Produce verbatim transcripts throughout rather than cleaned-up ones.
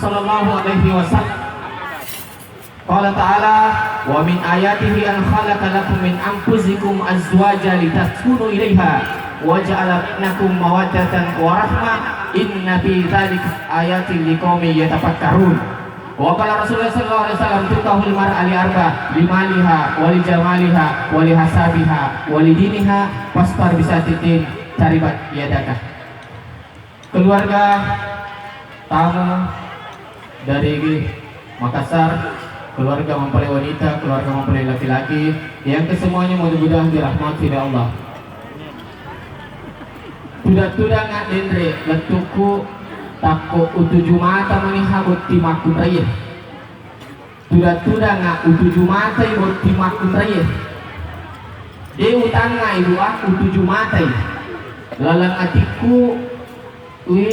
Sallallahu alaihi wasallam. Qala ta'ala, "Wa min ayatihi an khalaqa lakum min anfusikum azwaja litaskunu ilaiha, wa ja'ala bainakum mawaddatan wa rahmah, inna fi dzalika ayatin liqaumin yatafakkarun." Wa qala Rasulullah sallallahu alaihi wasallam, "Tunkahul mar'a li arba, limaliha, wa li jamaliha, wa li hasabiha, wa li diniha, fasfar bisatid din, taribat yadaka." Keluarga tamu dari Makassar, keluarga mempelai wanita, keluarga mempelai laki-laki, yang kesemuanya mudah-mudahan dirahmati oleh Allah. Tudang-tudang denre lettuku, takko utuju mata maniha botting makkunraie. Tudang-tudanga utuju matai botting makkunraie. De utangnga ibu aku utuju matai. Laleng atikku, we,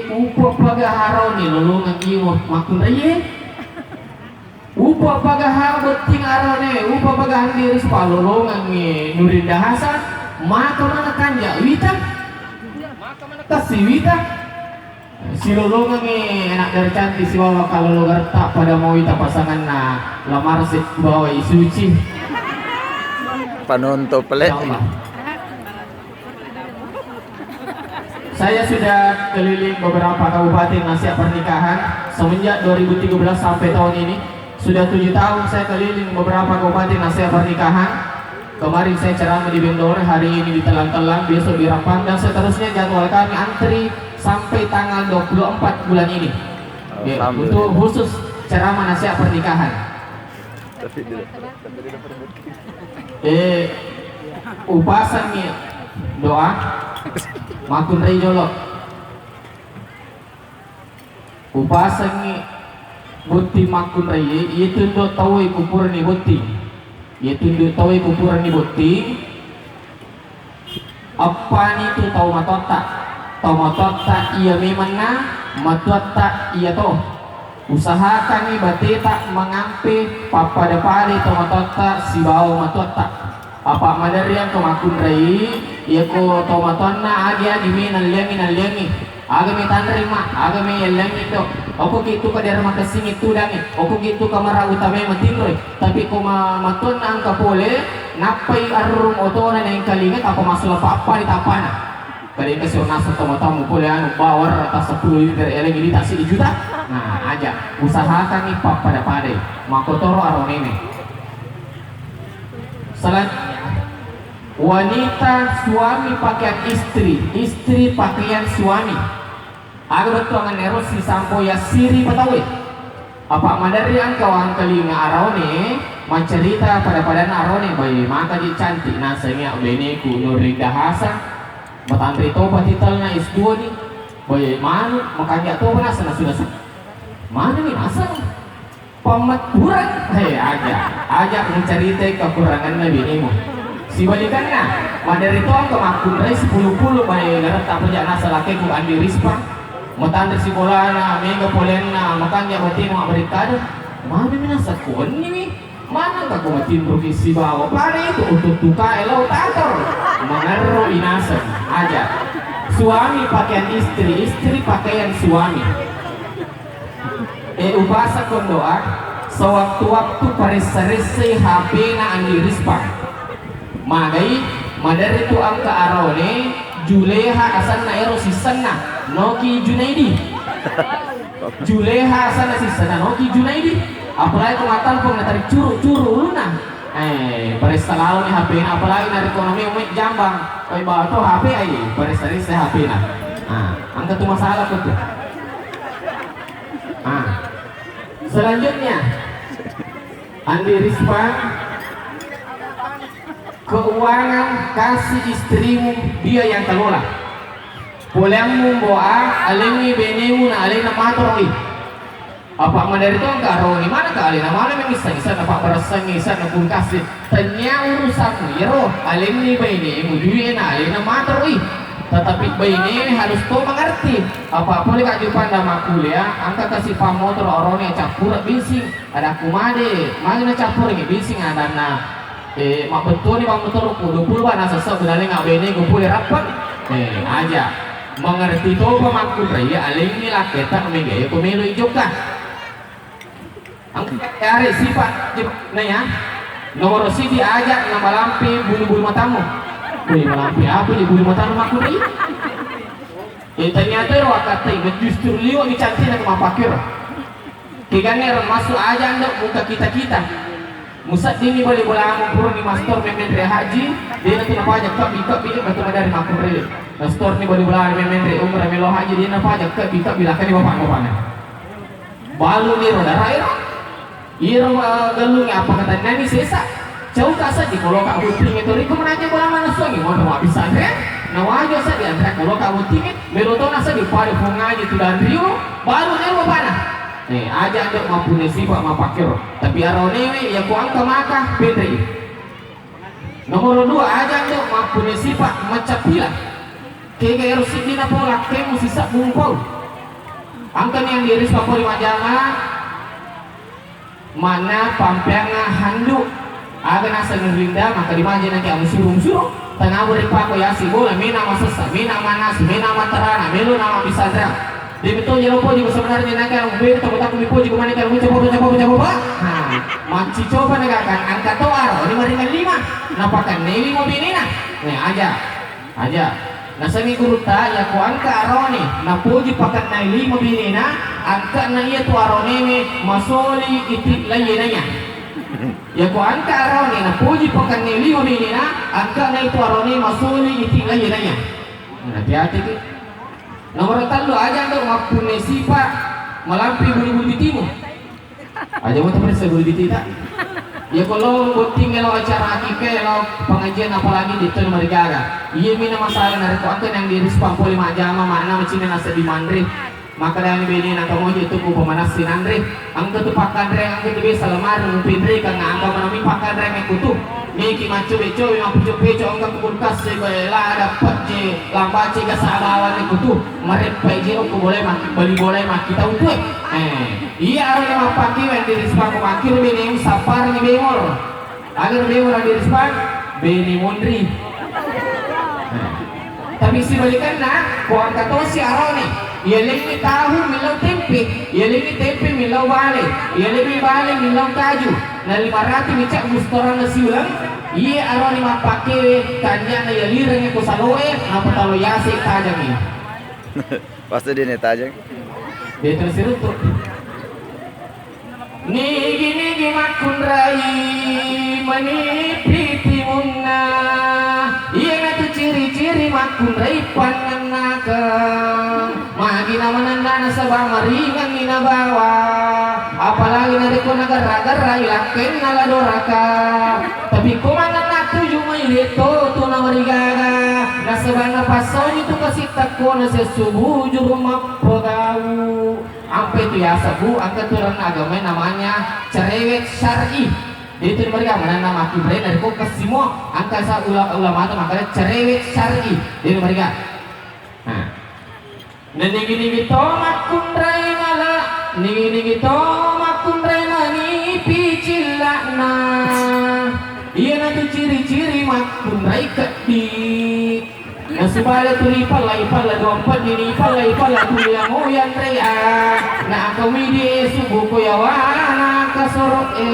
upo paga haroni lolongeng iwo makkunraie. Upo paga ha botting arone, upo paga handi ris palolongengngi nurinda hasa, maka mana kanja wita? Kasi wita? Silolongengngi anak dara cantik sibawa kalologaretta pada mau ita pasanganna La Marsik bawai Suci. Panonto pele. Insyaallah. Saya sudah keliling beberapa kabupaten nasihat pernikahan semenjak dua ribu tiga belas sampai tahun ini. Sudah tujuh tahun saya keliling beberapa kabupaten nasihat pernikahan. Kemarin saya ceramah di Bendor, hari ini di Telang-Telang, besok di Rempang, dan seterusnya jadwal kami antri sampai tanggal dua puluh empat bulan ini. Ya, untuk khusus ceramah nasihat pernikahan. Eh, upasangngi doa makkunrai jolo. Upasengngi botting makkunraie, iye tundu tauwe kupurani botting. Iye tundu tauwe kupurani botting, eppani tu tau matoatta. Tau matoatta iya memenna, matuatta iya to. Usahakangngi bateta mangampe pappada-padai tau matoatta sibawa matuatta. Apa maderri engka makkunrai, iyako tomatoanna agi-agi mi nalliangi, nalliangi. Aga mi tanrima, aga mi yalliangi do. Okko ki tu ka daerah makessingi tudangi, okko ki tu ka mara utamae matinroi. Tapi ko ma-, matuanna engka pole, nappai arrung otona naengkalinga tappa masula pappa di tappana. Kadang kasi naseng tomatoammu pole anu bawar atas sepuluh liter, elengi di tasik juta. Nah, aja usahakangngi pappada-padai. Makkotoro aronene. Selanjutnya, wanita suami pakaian istri, istri pakaian suami. Aga bettuanganna ero sisampo yassiri patawe. Apa maderri engka wangkalinga araone, maccarita pada-padanna araone, bae maka je cantik nasengngi beneku nurinda hasa, matanre topa titelna S dua ni, bae manu, makanja topa naseng nasuna-suna. Manuni naseng? Pammatturang, he, aja, aja mencaritai kekuranganna binimu. Sibalikanna, maderri to engka makkunrai sepuluh-puluh bae garetta peja nasa lakeku Andi Rispa. Matanre sikolana, mega polenna, makanja batena mabbere kada. Mami minasa kuanniwi, maneng ka ko matinruki sibawa. Pada itu untuk tuka elau tator. Mengerro inaseng, aja. Suami pakaian istri, istri pakaian suami. E, upasa kondoa, sewaktu-waktu paressa-ressai H P-na Andi Rispa. Magai, maderri tu engka araone, Juleha asenna ero sisenna, Noki Junaidi. Juleha asenna sisenna, Noki Junaidi. Apalagi ko mattelpong na tarik curu-curu ulunna. Eh, paressa laloni H P-na, apalagi narekko name umai jambang. Oi, bawa to H P ai, paressa-ressa H P-na. Ah, engka tu masalah ko tu. Ah. Selanjutnya, Andi Rispa, keuangan kasih istrimu dia yang kelola. Poleammu mboa, alengngi benemu na alena matoroi. Apa maderri to engka aroni maneng ka alena, maneng misseng-isseng na pabbaressangngi, isseng na kulkas. Tennia urusanmu iyaro, alenni bainemu dui'e na alena matoroi. Tetapi baine harus to mengerti. Apa pole ka jupanna makkuliah, engka kasi pammotoro aroni cappura bensing. Adakku made, magi nacappurengngi bensing adanna. Eh, mabbettoni pammotoroku, dua puluh ba nasessa budalenga bainegu pole rappeng. Eh, aja. Mengerti topa makkunrai, alengngi lakketa mega iya ko melo ijokka. Engka are sifat naya. Nomoro siji, aja na malampe bulu-bulu matamu. Weh, malampe apa di bulu matamu makkunrai? Eh, ternyata ro akattai, justru liwa mi cantik na mappakir. Kegangnge ro masuk aja ndo buka kita-kita. Museddini bali bolamu purani mastor memmenre haji, dena tu napaja kebbi-kebbi batu madari makkunrai. Mastor ni bali bolamu memmenre umrah melo haji, dena paja kebbi-kebbi lakani bapak-bapakna. Balu ni ro daerah iro. Iro, eh, gellungnge apa katannani sesa. Cauka seddi koloka bottingnge to riko menanya bola mana suami mau mabisa anre. Nawajo seddi anre koloka bottingnge. Melo tona seddi pada pungaji tu dan rio. Balu ni ro bapakna. Eh, aja ndo mappunnai sifat mappakiro. Tapi aronewe iya ko engka maka penrei. Nomoro dua, aja ndo mappunnai sifat maccapila. Kega ero siddina pau lakkemu sisebbu mpau. Engkani yang diiris papori majama, mana pampeangnga handu. Aga naseng rinda, maka dimaja naki amusuro-musuro. Tanabu ripako yasi bola, mena masessa, mena manas, mena materana, melo nama pisanra. Demi to jelo poji ko sebenarnya naka beri toko taku mi poji ko mana kalau coba coba coba coba. Ha, manci coba negakan angka to aro ni maringan lima. Napakan newi mo binina. Nih aja. Aja. Nasengi gurutta, yako angka arone napoji pakennai lima binena, angkana iya tu aronewe masoli iti layenaya. Yako angka arone napoji pakennai lima binena, angkana itu arone masoli iti layenaya. Hati-hati ki. Nomor tellu, aja ndo mappunnai sipa malampe bulu-bulu bitimu. Aja mo taperessa guru ditita. Iya ko lo botting lo acara akikah lo pengajian apalagi di tun marigaga. Iya mina masalah narekko engka yang diiris pampoli majama mana macina nasa di manre. Maka dan bini naka moji tu ku pemanas sinanre. Engka tu pakanre engka tu biasa lemari mupinre kang angka manami pakanre mekutu. Miki maccobe-cobe mappeco-peco engka ku kulkas sebe lada pejje lambace gasa bawang mekutu. Mareppai je okko bolai maki bali bolai maki tau tue. Eh. Iya arone mappakewe dirispa ko makkiro bene sapparengngi bengor. Agar bengor dirispa bene monri. Tapi sibalikanna ko engka tosi arone. Iya lengngi tahu millau tempe, iya lengngi tempe millau bale, iya lengngi bale millau kaju. Na lima ratu micak mustoranna siuleng. Iya arone mappakewe kanjana iya lirengngi ko saloe, nappa talo yase tajangngi. Pasti dia nih tajang. Dia terus itu tuh. Nigi-nigi makkunrai manipi timunna. Iyanatu ciri-ciri makkunrai pannennakeng. Magi namanenna nasaba maringengngi nabawa. Apalagi narekko nagerra-gerrai lakkenna la doraka. Tapi ko manenna tuju mai letto tu namarigaga. Nasaba napassauni tu kasi Takkona sessu bujuru mappegau. Ampe tu yaseng, Bu, engka tu ranna agama namanya cerewet syar'i. Itu mereka menanam akibat dari kok kesimo angka sa ula-, ulama tu makanya cerewet syar'i. Itu mereka. Nah. Nenigi-nigi to makkunrai mala, nigi-nigi to makkunrai manipi cilla'na. Iyanatu ciri-ciri makkunrai keddi. Nasubala tu ripalla, ipalla duampeddi, ripalla, ipalla tu liango yanrea. Na akawidi esu buku yawana kasoro e.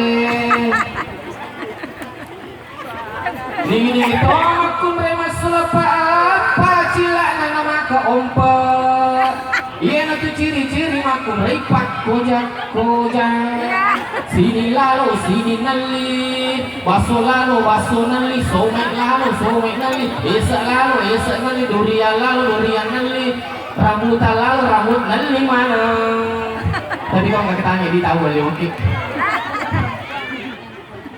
Nigi-nigi to makkunrai massulapa apa cilana namaka ompe. Iyanatu ciri-ciri makkunrai pakkoja-koja. Sini lalo, sini nelli. Baso lalo, baso nelli, somai lalo, somai nelli, ese lalo, ese nelli, durian lalo, durian nelli, rambutan lalo, rambut nelli maneng. Tapi kau nggak ketanya di tahu boleh oke.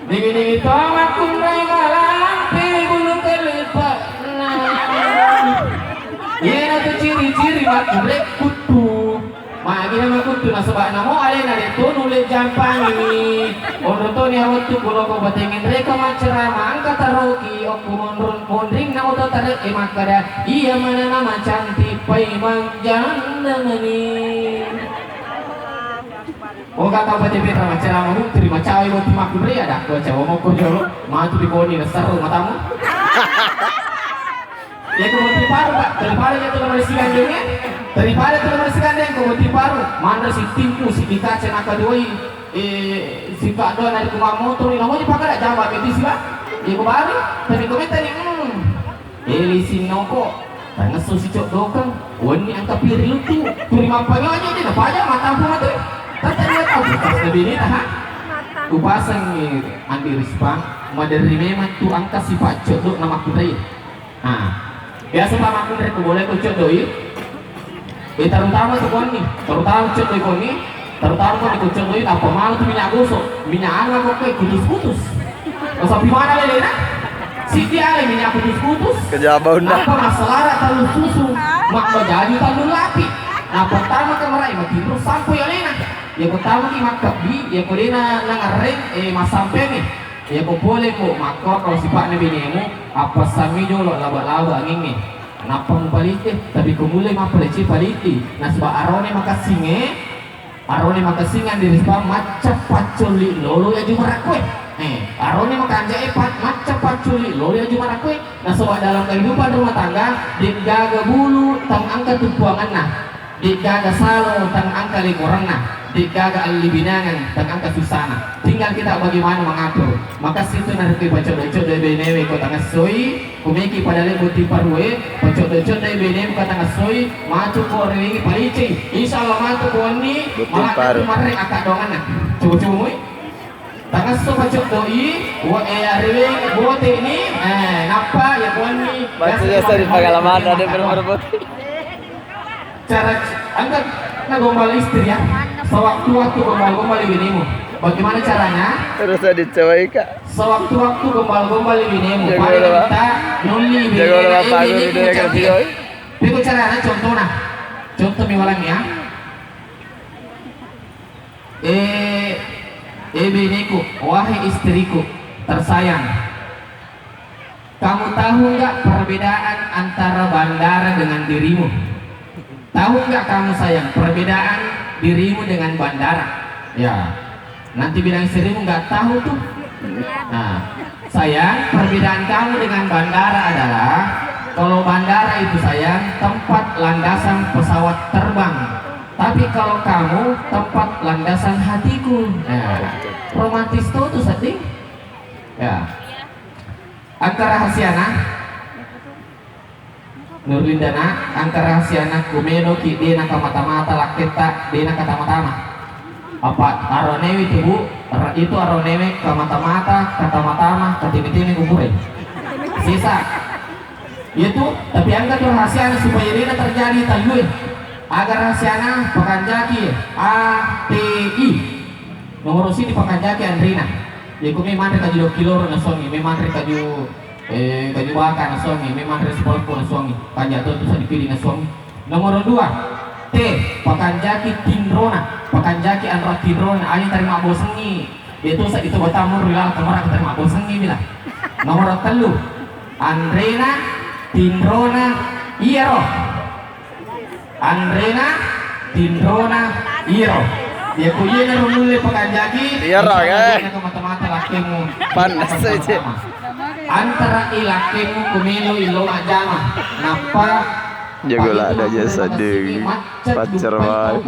Nigi-nigi to makkunrai malampe bulu kelepakna. Iyanatu ciri-ciri makkunrai kuttu. Magi na makuttu nasaba namo alena de to nulle jampangi. Onro to ni awettu kulo ko batengeng reka maccerama angka taroki okko monron monring na oto tare e makkada iya mana nama cantik pai manjanna mani. Oga tau pate petra maccerama mutturi macawai botting makkunrai ada ko cawa mokko jolo matu di koni nasarru matamu. Jadi, ko botting paru, Pak, daripada itu nomor sigandeng, ya. Daripada itu nomor sigandeng, ko botting paru, manre sittingku, siddi kaca nakaduai, eh, sipakdoa nari kumammotori, namoji pakala jama beti sila. Iya, ko baru, tapi ko metta ni, hmm. Eh, lisin noko, tangesso sicoddokeng, wenni engka piri luttu, turi mappangawa aja deh, napaja matampu mate. Tata dia tahu, pas lebih ini, ha? Kupasangi Andi Rispang, maderri memang tu engka sifat coddo nama kutai. Nah, biasa pa makkunrai ko boleh ko coddoi. Eh, terutama tu konni, terutama coddoi konni, terutama konni ko coddoi, apa malu tu minyak gosok, minyak anu kok kayak kutus-kutus. Masa di mana lele na? Siti ale minyak kutus-kutus. Kejaba unda. Apa masalah talu susu, mak bajaju talu lapi. Nah, pertama ke merai mati terus sampai alena. Ya pertama ki makkebi, ya kodena nangareng, eh, masampeng, eh. Iyako pole, Mbok, makkoro sipa'na benemu, appessammi jolo laba-laba angingnge. Nappa mupalite, tapi ko mulai mappalecci paliti. Nasaba arone makessingnge, arone makessing Andi Rispang macca paccolli lolo aju marakkoe. Eh, arone makanja'e pa-, macca paccolli lolo aju marakkoe. Nasaba dalam kehidupan rumah tangga, de'gaga bulu tang engka tuppuangenna. De'gaga salo tang engka lekorenna, de'gaga allibinangeng tang engka susana. Tinggal kita bagaimana mengatur. Makessing tu narekko pacoddo-coddo benewe ko tangessoi, kumeki pada lebbo tiparue, pacoddo-coddo benewe ko tangessoi, matu ko rewengi palicei. Insya Allah matu ko wenni, malakka tu marre akkadonganna. Coba-coba mui. Tangesso pacoddoi, wa-, eh, areweng bote ni, eh, nappa ya kuanni. Baca biasa di pengalaman ada bener-bener bote. Cara, angkat na gombal istri ya. Sewaktu-waktu gombal-gombal di binimu. Bagaimana caranya? Terus ada cewek, Kak. Sewaktu-waktu gombal-gombal di binimu. Jago paling lah, Pak. Minta nuli jago lah, Bapak. Itu caranya contoh nah. Contoh mi walang ya. Eh, eh, beneku, wahai istriku tersayang, kamu tahu nggak perbedaan antara bandara dengan dirimu? Tahu nggak kamu, sayang, perbedaan dirimu dengan bandara? Ya, nanti bilang istrimu nggak tahu tuh. Nah, sayang, perbedaan kamu dengan bandara adalah kalau bandara itu, sayang, tempat landasan pesawat terbang. Tapi kalau kamu tempat landasan hatiku. Nah, romantis tuh, tuh sedih. Ya. Engka rahasiana? Nurlindana, engka rahasiana ku meloki de nakamata-mata lakketta, de nakatama-tama. Apa aronewe itu, Bu, ra-, itu aronewe kamata-mata, katama-tama, kateme-teme kuburai. Sisa. Iyatu, tapi engka tu rahasiana supaya dena terjadi tallue. Aga rahasiana? Pakanjaki A T I. Nomoro sini pakanjaki anrena. Iyako me manre kaju lokiloro nasuangi, me manre kaju, eh, kaju baka nasuangi, me manre sipolpo nasuangi. Kanja to tu sadipidi nasuangi. Nomoro dua, T, pakanjaki tinrona, pakanjaki anro tinrona, aja tarima bosengi. Itu sa-, itu kota mun rilal kemara kita mabbosengngi bila. Nomor tellu, anrena tinrona iyaro. Anrena tinrona iyaro. Ya ku iyana ro nulle pakanjaki. Iyaro, insya Allah, eh. Mata-mata lakkemu. Panas aja. Antara i lakkemu kumelo illo majama. Nappa jago lah ada jasa dewi. Pacar wae.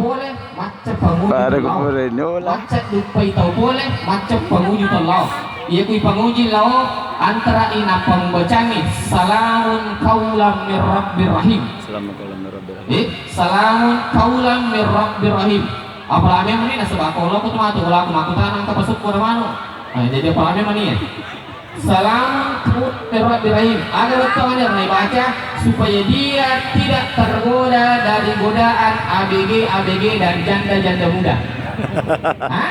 Pada ko pura nyola. Macca duppai tau pole, macca panguji tau lao. Iya kui panguji lao, antara i nappa mubacangi, "Salamun qaulan mir rabbir rahim." Salamun qaulan mir rabbir rahim. Eh, "Salamun qaulan mir rabbir rahim." Apalagi memang ini nasaba ko lo ko tu matu, ko lo ko matu tanang ke pasukku na manu. Nah, jadi apalagi memang ini ya. Salamun qaulan mir rabbir rahim. Aga bettuanna nabaca supaya dia tidak tergoda dari godaan A B G, A B G dan janda-janda muda. Hah?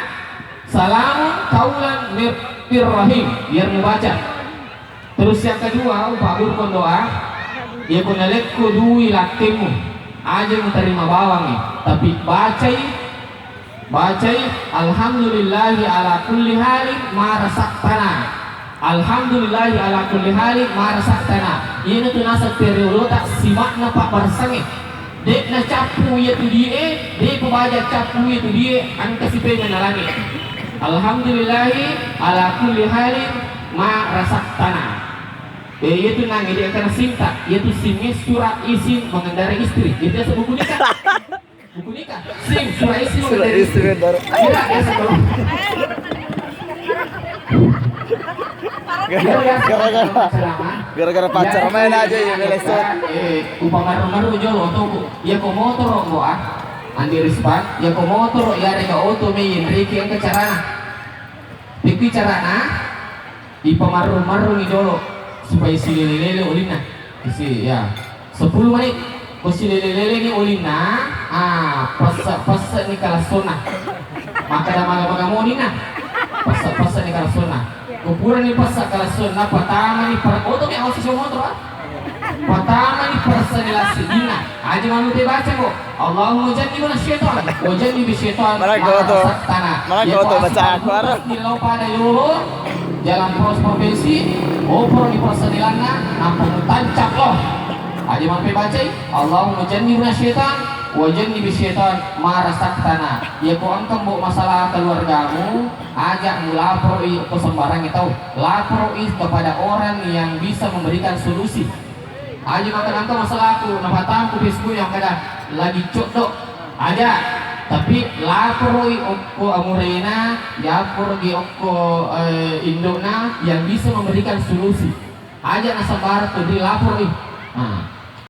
Salamun qaulan mir rabbir rahim. Biar mubaca. Terus yang kedua, upabburukeng doa. Iya ko nalekko dui lakkemu, aja mutarima bawangi, tapi bacai Bacai, "Alhamdulillahi ala kulli halin ma razaqtana." Alhamdulillahi ala kulli halin ma razaqtana. Iyana tu naseng periolota simakna pabbaressangnge. De'na cappu iya tu die, de' pabaja cappu iya tu die, engka sipengeng nalangi. Alhamdulillahi ala kulli halin ma razaqtana. Eh, iya tu nang, jadi akan cinta. Iya tu SIM-nya surat izin mengendarai istri. Jadi biasa buku nikah. Buku nikah. SIM, surat izin mengendarai istri. Kira biasa tuh. Gara-gara, gara-gara pacar main aja ya, beleset. Eh, upamaru-maru jolo otoku. Iya ko motoro ko ah. Andi Rispan, iya ko motoro iya rega oto me yenriki engka carana. Pikki carana, ipamaru-marungi jolo supaya silele-lele olinna. Isi ya. Sepuluh menit. Ko silele-lele ni olinna, ah, pesse-pesse ni kalassona. Makkada maga-maga monina. Pesse-pesse ni kalassona. Ko purani pesse kalassona, patamani per-, oto mi awas si motoro ah. Patamani persani lassiddinna. Aja malu te baca ko. Allahumma jannibna syaitan wa jannibi syaitan. Mana kau tu? Mana kau tu baca Al-Quran? Di lau pada yolo jalan pros provinsi. Oporo ni persani lanna. Nampa mutancap lo. Aja malu te bacai. Allahumma jannibna syaitan wa jannibi syaitan ma razaqtana. Ya ko engka mbo masalah keluargamu, aja mulaporoi ko sembarang tau. Laporoi kepada orang yang bisa memberikan solusi. Aja makkeda engka masalahku, napatampu Facebook yang kada lagi coddo. Aja, tapi laporoi okko amurena, yaporogi okko, eh, indokna yang bisa memberikan solusi. Aja nasabar tu di laporoi. Nah,